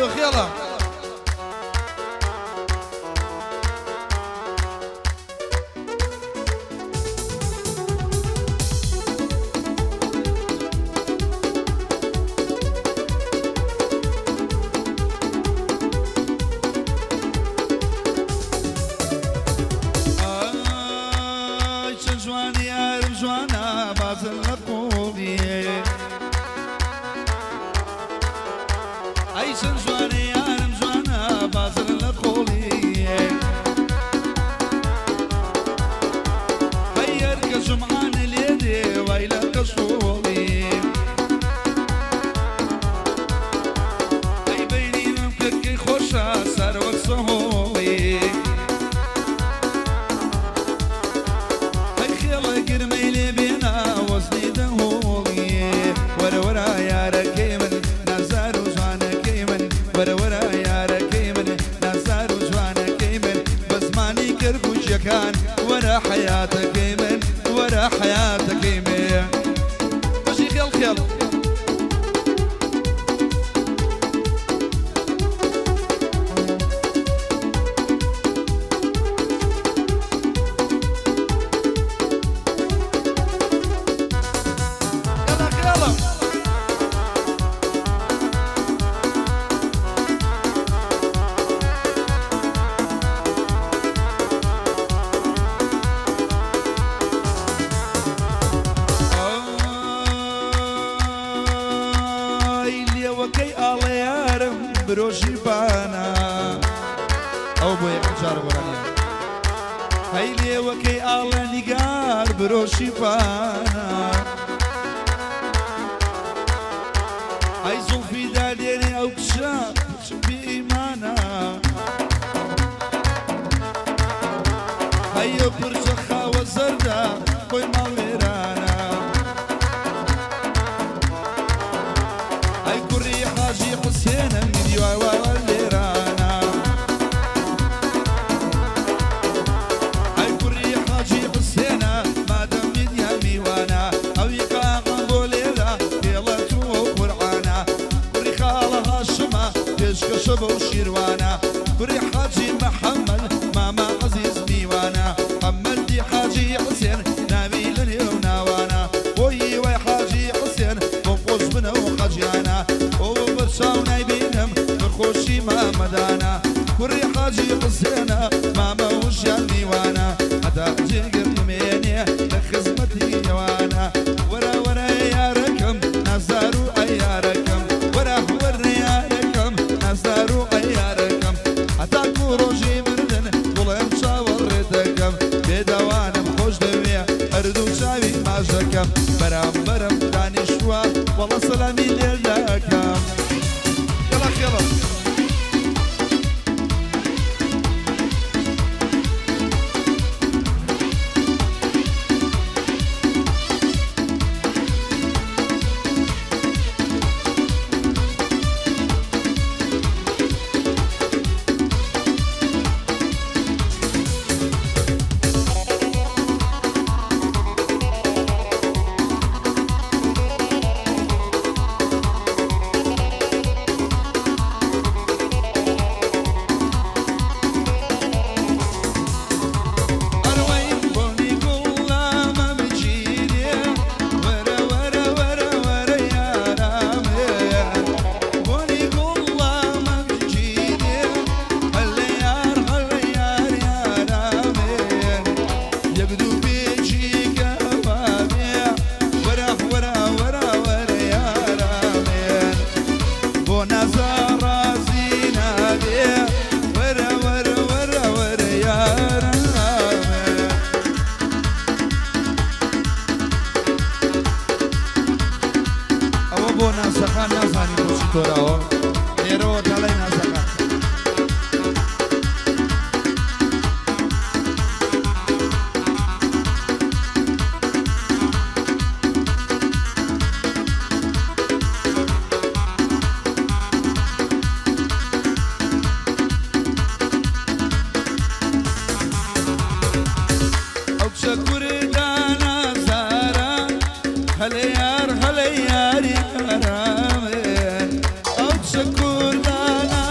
تۆ خێڵە. ئای چەند جوانی یارم جوانە بازن لە قوڵیێ ئەی چەند جوانە یارم جوانە بازن لە قوڵیێ هەیەر کە جومعانە لێ دێ وای لە کەشۆڵی ئەی بەینی مەمکەکەی خۆشە سەر وەک سەهۆڵی ئەی خێڵە گرمەی لێ بێنا وەزنی دەهۆڵی وەرە وەرە یارەکەی من نازار و جوانەکەی من وەرە وەرە یارەکەی من نازار و جوانەکەی من بە زمانی کەرکوکیەکان وەرە حەیاتەکەی من وەرە حەیاتەکەی من بژی خێڵ خێڵ. یاڵا خێڵم. ئای لێوەکەی ئاڵەیارم برۆژی بانە ئەو بۆ یەکەم جارە گۆرانیە هەی لێوەکەی ئاڵە نیگار برۆشی بانە ئەی زوڵفی دالێنێ ئەو کچە چ بێ ئیمانە ئەی ئەو پرچە خاوە زەردە خۆی ماڵ وێرانە ئەی کوڕی حاجی حوسێنە میری وای وای وای لێرانە ئەی کوڕی حاجی حوسێنە مادەم میدیا میوانە ئەوی قاقم بۆ لێرە پێڵە تو و قورعانە کوڕی خاڵە هاشمە پێشکەشە بەو شیروانە کوڕی حاجی محەممەد مامە عەزیز میوانە حەمەدی حاجی حوسێن ناوی لە نێو ناوانە بۆ هیوای حاجی حوسێن بۆم خۆش بنە و حەجیانە بۆ بەرچاو نایبینم دڵخۆشی مامەدانە کوڕی حاجی حوسێنە مامە وشیان میوانە هەتا جێگر بمێنێ لە خزمەتی ئەوانە وەرە وەرە یارەکەم نازدار و عەیارەکەم وەرە وەرە یارەکەم نازدار و عەیارەکەم هەتاکو ڕۆژی مردن گوڵم چاوەڕێ دەکەم بێداوانم خۆش دەوێ هەردوو چاوی ماچ دەکەم بەرامبەرم دانیشتووە وەڵا سەلامی لێ دەکەم یەڵا خێڵم. ئەڕوەین بۆنی گوڵ لامە بگیرێ وەرە وەرە وەرە وەرە یارامێ بۆنی گوڵ لامە بگیرێ هەلە یار هەلە یار یارامێ یەک دوو پێچی کەوابێ وەرە وەرە وەرە وەرە یارامێ بۆ نازا ڕازی نابێ وەرە وەرە وەرە وەرە یارامێ. ئەوە بۆ نازەخان نازانی بۆچی تۆراوە لێرەوە تا لای نازەخان. ئەو کچە کوردانە زارە هەلە یار هەلە یاری یارامێ ئەو کچە کوردانە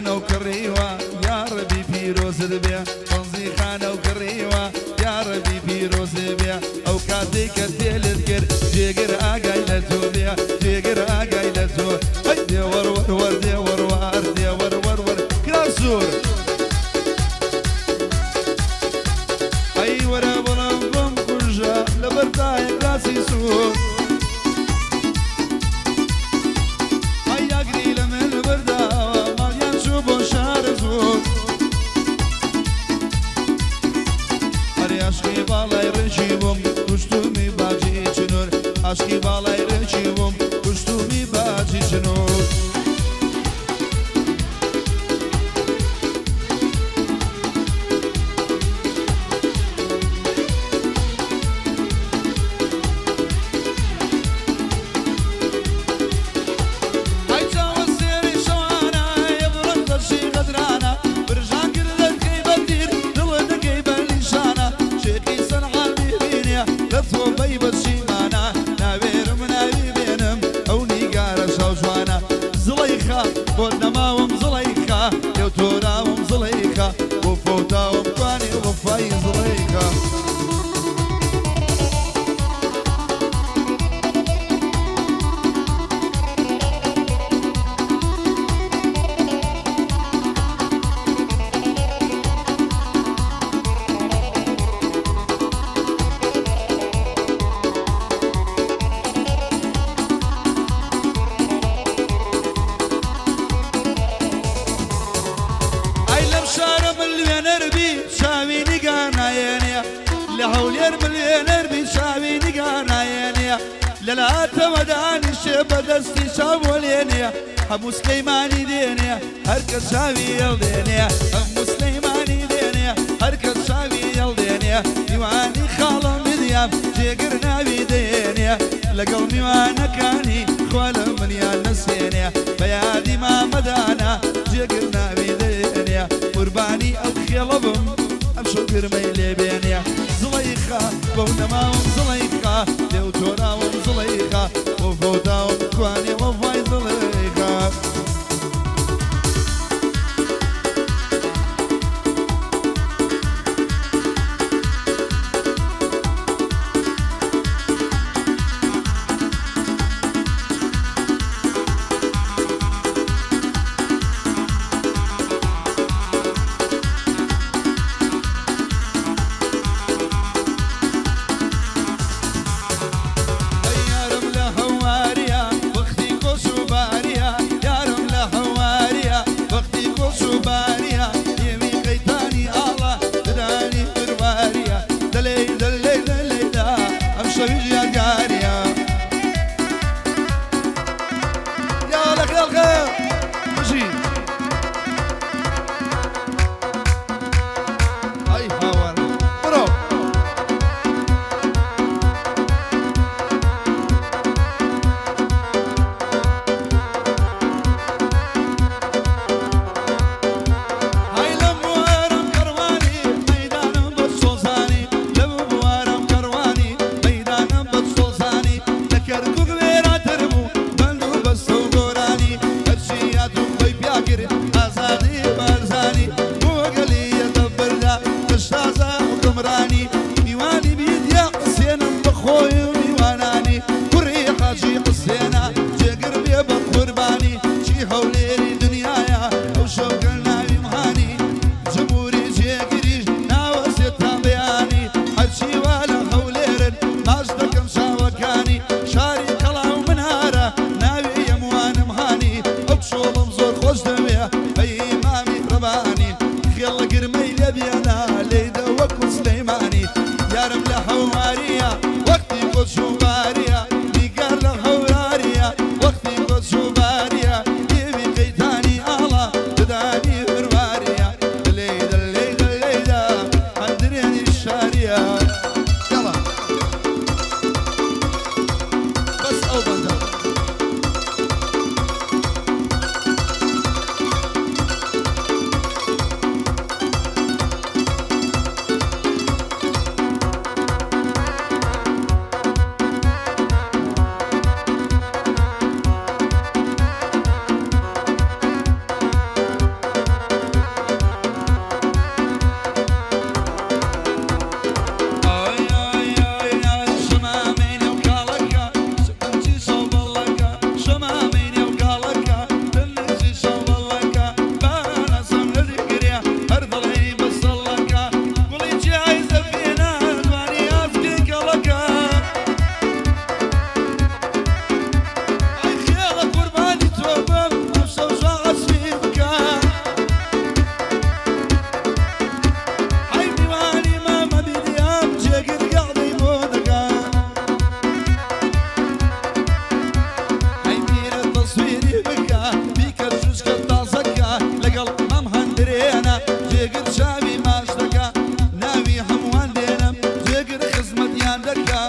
بەنزیخانە و کڕیوە یاڕەبی پیرۆزت بێ بەنزیخانە و کڕیوە یاڕەبی پیرۆزت بێ ئەو کاتەی کە تێلت کرد جێگر ئاگای لە تۆ بێ جێگر ئاگای لە تۆ هەی دێ وەر وەر وەر دێ وەر وەر دێ وەر وەر وەر کرا زۆر ئەی وەرە بەڵام بم کوژە لەبەر تایە کراسی سوور ئەی ئاگری لە من برداوە ماڵیان چوو بۆ شارەزوور ئەرێ عەشقی باڵای ڕێکی بووم کوشتومی باجی چنور عەشقی باڵای ڕێکی بووم کوشتومی باجی چنور. ئەی چاوە سێری شەوانە یە بڕم دەرشی غەدرانە برژان کرد دەکەی بە تیر دڵ دەکەی بە نیشانە شێخی سەنعا بیبینێ لە تۆبەی بە چیمانە ناوێرم ناوی بێنم ئەو نیگارە شاوجوانە زڵەیخا بۆت نەماوم زڵەیخا لێو تۆراوم زڵەیخا بۆ فەوتاوم کوانێ وەفای زڵەیخا. ئەی لەم شارە ملیۆنەر بی چاوی نیگا نایەنێ لە هەولێر ملیۆنەر بی چاوی نیگا نایەنێ لە لاتەوە دانیشێ بە دەستی چاو وەلێنێ هەموو سلەیمانی دێنێ هەر کەس چاوی هەڵدێنێ هەموو سلەیمانی دێنێ هەر کەس چاوی هەڵدێنێ میوانی خاڵم بدیام جێگر ناوی دێنێ لەگەڵ میوانەکانی خوا لە منیان نەسێنێ بە یادی مامەدانا جێگر ناوی دێنێ قوربانی ئەو خێڵە بم ئەمشەو گرمەی لێ بێنێ زڵەیخا بەو نەماوم زڵەیخا لێو تۆراوم زڵەیخا بۆ فەوتاوم کوانێ وەفای زڵەیخا. ئەی یارم لە هەواریە وەختی کۆچ و باریە یارم لە هەواریە وەختی کۆچ و باریە نێوی قەیتانی ئاڵا ددانی مرواریە دەلێی دەلێی دەلێی دا ئەم شەویش یادگاریە یا لەخێڵ خێر بژی ئەی هاوار بڕۆ. ئای لەم بوارم کەڕوانی مەیدانم بە سۆزانی لەم بوارم کەڕوانی مەیدانم بە سۆزانی لە کەرکوک وێراتر بوو بەند و بەستە و گۆرانی هەرچی هاتوو خۆی پیا کرد ئازادی بارزانی بۆ گەلی یەدەبردا تەشتازا حوکمڕانی میوانی میدیا حسێنم بە خۆی و میوانانی کوڕی حاجی حسێنە جێگر بێ بە قوربانی چی هەولێری دنیایە ئەو شەوکە ناویم هانی جموری جێگریش ناوەستێت تا بەیانی هەرچی وا لە هەولێرن ماچ دەکەم چاوەکانی شاری قەڵا و منارە ناوی یەموانم هانی ئەو کچۆڵم زۆر خۆش دەوێ ئەی مامی ڕەبانی خێڵ لە گرمەی لێ بێنە لێی دە وەکو سلەیمانی یارم لە هەواریە وەختی کۆچ و باریە نیگار لە هەوراریە وەختی کۆچ و باریە لێوی قەیتانی ئاڵا ددانی مرواریە دلێی دلێی دلێی دا هەندرێنی شاریە یاڵا بەس ئەو بەندە. جێگر چاوی ماچ دەکا ناوی هەمووان دێنم جێگر خزمەتیان دەکا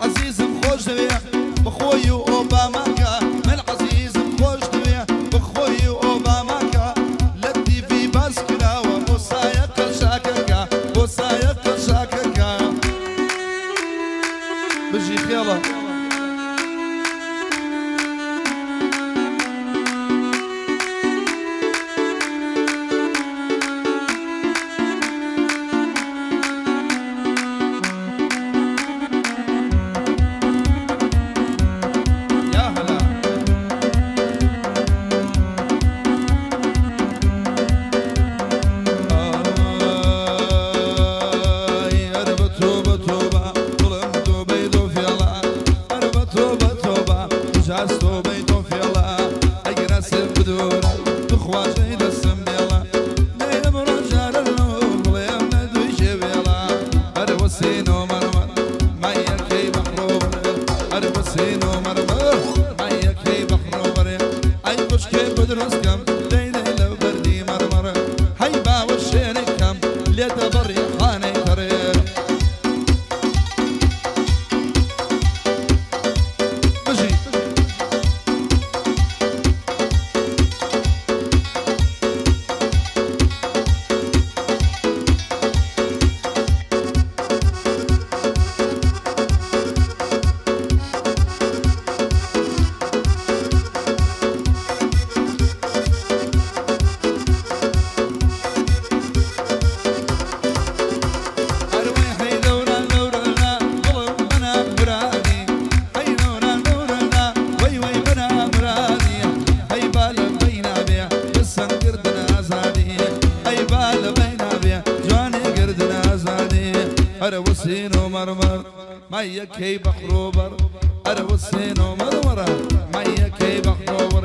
عەزیزم خۆش دەوێ بەخۆی و ئۆباماکە من عەزیزم خۆش دەوێ بەخۆی و ئۆباماکە لە تیڤی باس کراوە بۆ سایەقە چاکەکە بۆ سایەقە چاکەکە بژی خێڵە. یا هەلا. ئای ئەرە بە تۆبە تۆبە دڵم تۆبەی دۆ فێڵە ئەرە بە تۆبە تۆبە جاز تۆبەی دۆ فێڵە ئەگرە سێ بدۆرە بخوا جێی دەستم بێڵە دەی بڕۆ جارە لۆ بڵێم لە دووی شێوێڵە ئەرە وەسین و مەرمەر مایەکەی بەحرۆ بەرێ ئەرە وەسین و مەرمەر مایەکەی بەحرۆ بەرێ ئەی خوشکێ بدروست کەم دەی دەی لە بەردی مەرمەر هەی باوەشێنی کەم لێتە بەڕی خانەی تەڕێ بژی. ئەروەی هەی دەوران دەورەنا دڵم بەنا مرادی هەی دەوران دەورەنا وەی وەی بەنا مرادی هەی با لە بەینا بێ بسەن گردن ئازادی هەی با لە بەینا بێ جوانێ گردن ئازادی ئەرە وسین و مەرمەر مایەکەی بەحرۆبەر ئەرە وسین و مەرمەرە مایەکەی بەحرۆبەر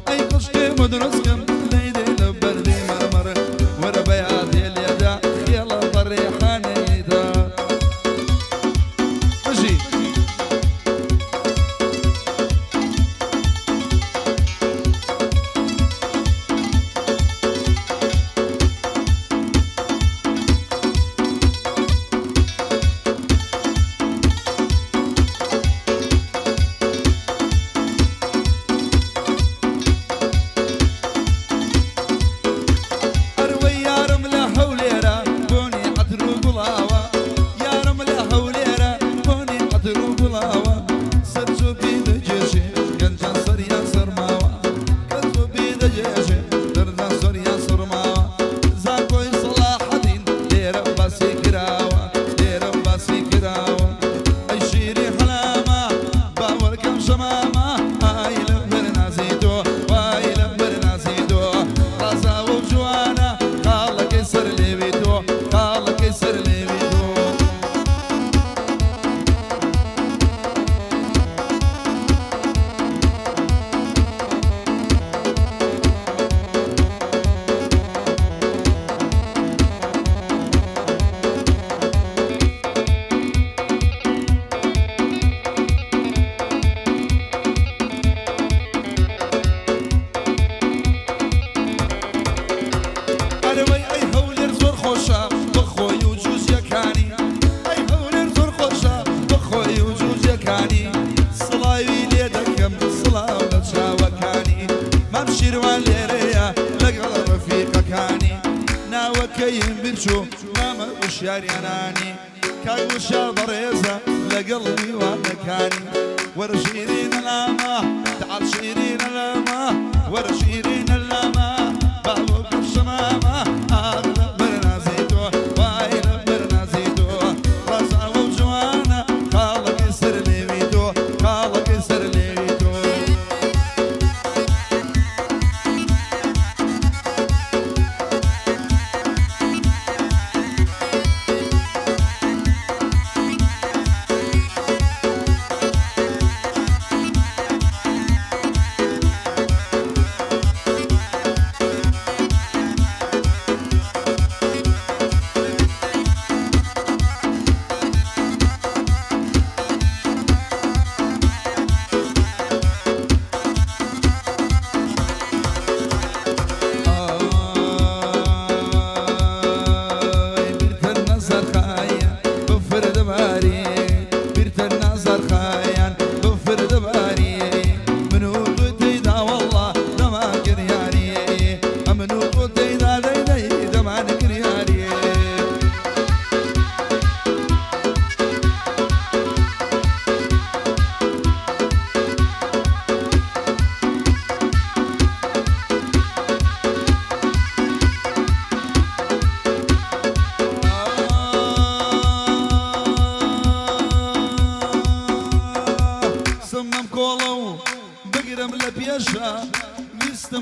ئەی خوشکێ مدروست کەم لەی دێ لە بەردی مەرمەر وەرە بەیادێ لێدا خێڵە بەڕێحانەیدا بژی. ئەروەی یارم لە هەولێرە بۆنی عەتر و گوڵاوە یارم لە هەولێرە بۆنی عەتر و گوڵاوە سەر چۆپی دەکێشێ گەنجان سەریان سەرماوە کە چۆپی دەکێشێ دەرجان سەریان سەرماوە زانکۆی سەڵاحەدین لێرە باسی کراوە لێرە باسی کراوە ئەی شیری حەلامە باوەڕکەم شەمامە ئای لە بەرنازی تۆ وای لە بەرنازی تۆ ڕازاوە و جوانە خاڵەکەی سەر لێوی تۆ خاڵەکەی سەر لێوی تۆ. ئەرەوەی ئەی هەولێر زۆر خۆشە بەخۆی و جوجەکانی ئەی هەولێر زۆر خۆشە بەخۆی و جوجەکانی سڵاوی لێ دەکەم سڵاو لە چاوەکانی مام شیروان لێرەیە لەگەڵ ڕەفیقەکانی ناوەکەیم بیرچوو مامە وشیاریانانی کاک وشیار بەڕێزە لەگەڵ میوانەکانی وەرە شیرینە لاما تعال شیرینە لاما وەرە شیرینە لاما باوەکە شەمامە ئاخ لە بەرنازی تۆ وای لە بەرنازی تۆ ڕازاوە و جوانە خاڵەکەی سەر لێوی تۆ خاڵەکەی سەر لێوی تۆ.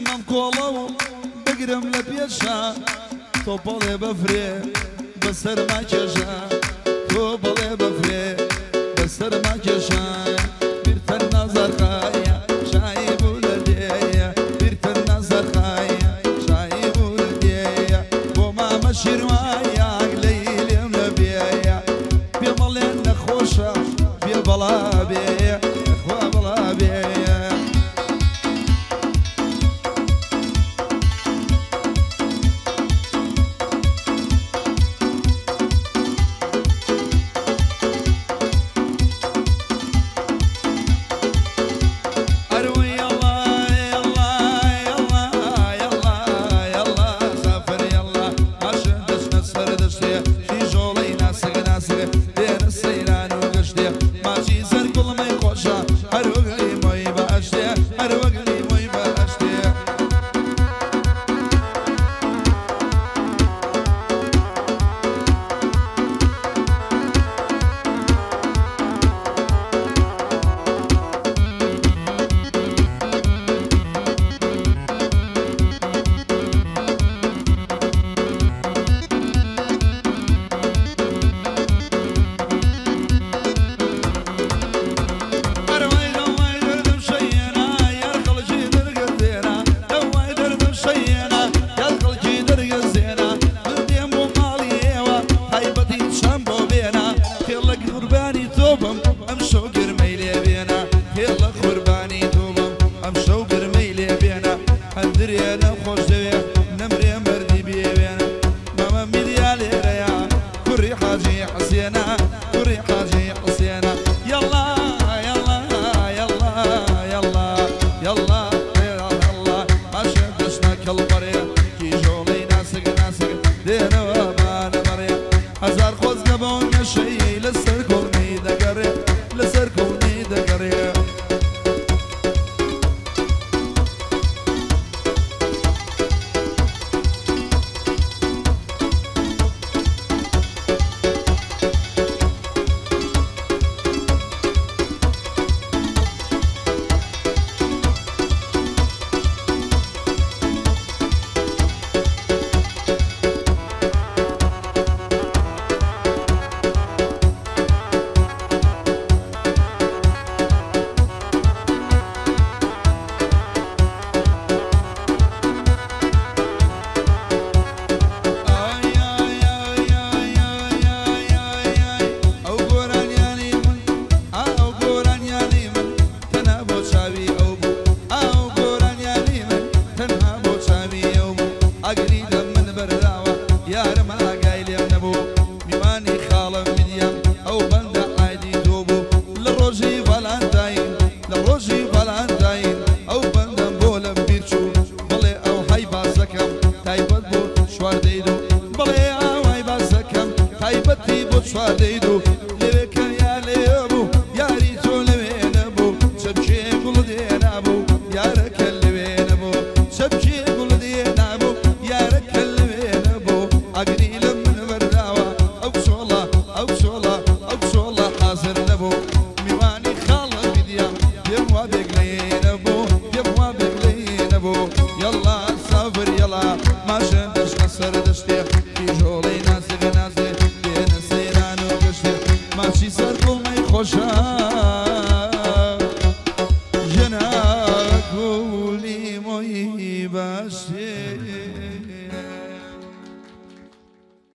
بگرم ئەم کۆڵە و بگرم لە پێشا تۆ بەڵێ بەفرێ بەسەرما کێشا تۆ بەڵێ بەفرێ بەسەرما کێشا بیرتە نازارخایە شایی بوو لە دێیە بیرتە نازارخایە شایی بوو لە دێیە بۆ مامە شیروایە لەی لێم لە بێیە پێ مەڵێن نەخۆشە بێ بەڵا بێ خوا بەڵا بێ. ئەروی یەڵا یەڵا یەڵا یەڵا یەڵا سافر یەڵا ماشن دەچنە سەر دەشتێ کیژۆڵەی ناسک ناسک دێنە سەیران و گەشتێ ماچی زەرد گوڵمەی خۆشە هەر وەک لیمۆی بەهەشتێ هەر وەک لیمۆی بەهەشتێ. ئەروای دەوای دەردم شەیێنا یار خەڵکی دەرگەزێنا دەوای دەردم شەیێنا یار خەڵکی دەرگەزێنا من دێم بۆ ماڵی ئێوە تایبەتی چەم بۆ بێنە خێڵە قوربانی تۆ بم ئەمشەو گرمەی لێ بێنە خێڵە قوربانی تۆ بم ئەمشەو گرمەی لێ بێنە هەندرێنە خۆش دەوێ نەمرێ مەردی بێوێنە مامە میدیا لێرەیە کوڕی حاجی حسێنە کوڕی حاجی حسێنە یەڵا یەڵا یەڵا یەڵا یەڵا یەڵا ماشە دەچنە کەڵبەڕێ کیژۆڵەی ناسک ناسک دێنەوە بانە بەڕێ هەزار خۆزگە بەو نەشەی لەسەر کۆڵنی دەگەڕێ لەسەر کۆڵنی دەگەڕێ. ئای ئای ئای ئای ئای ئای ئای ئای ئەو گۆرانیانەی من ئا ئەو گۆرانیانەی من تەنها بۆ چاوی ئەو بوو ئا ئەو گۆرانیانەی من تەنها بۆ چاوی ئەو بوو ئاگری لە من بەرداوە یارم ئاگای لێم نەبوو میوانی خاڵم میدیام ئەو بەندە عایدی تۆ بوو لە ڕۆژی ڤالانتاین لە ڕۆژی ڤالانتاین ئەو بەندەم بۆ لەم بیر چوو بڵێ ئەو حەی باسەکەم تایبەت بۆ چواردەی دوو بڵێ ئاوای باسەکەم تایبەتی بۆ چواردەی دوو لەوێ کە یا لەوێ بوو یاری تۆ لەوێ نەبوو چەپکێ گوڵ دێنابوو یارەکە لەوێ نەبوو چەپکێ گوڵ دێنابوو یارەکە لەوێ نەبوو ئاگری لە من بەرداوە ئەو چۆڵە ئەو چۆڵە ئەو چۆڵە حازر نەبوو میوانی خاڵە میدیا پێم وا بێ گلەیی نەبوو پێم وا بێ گلەیی نەبوو یەڵا سافر یەڵا ماشێن دەچنە سەر دەشتێ.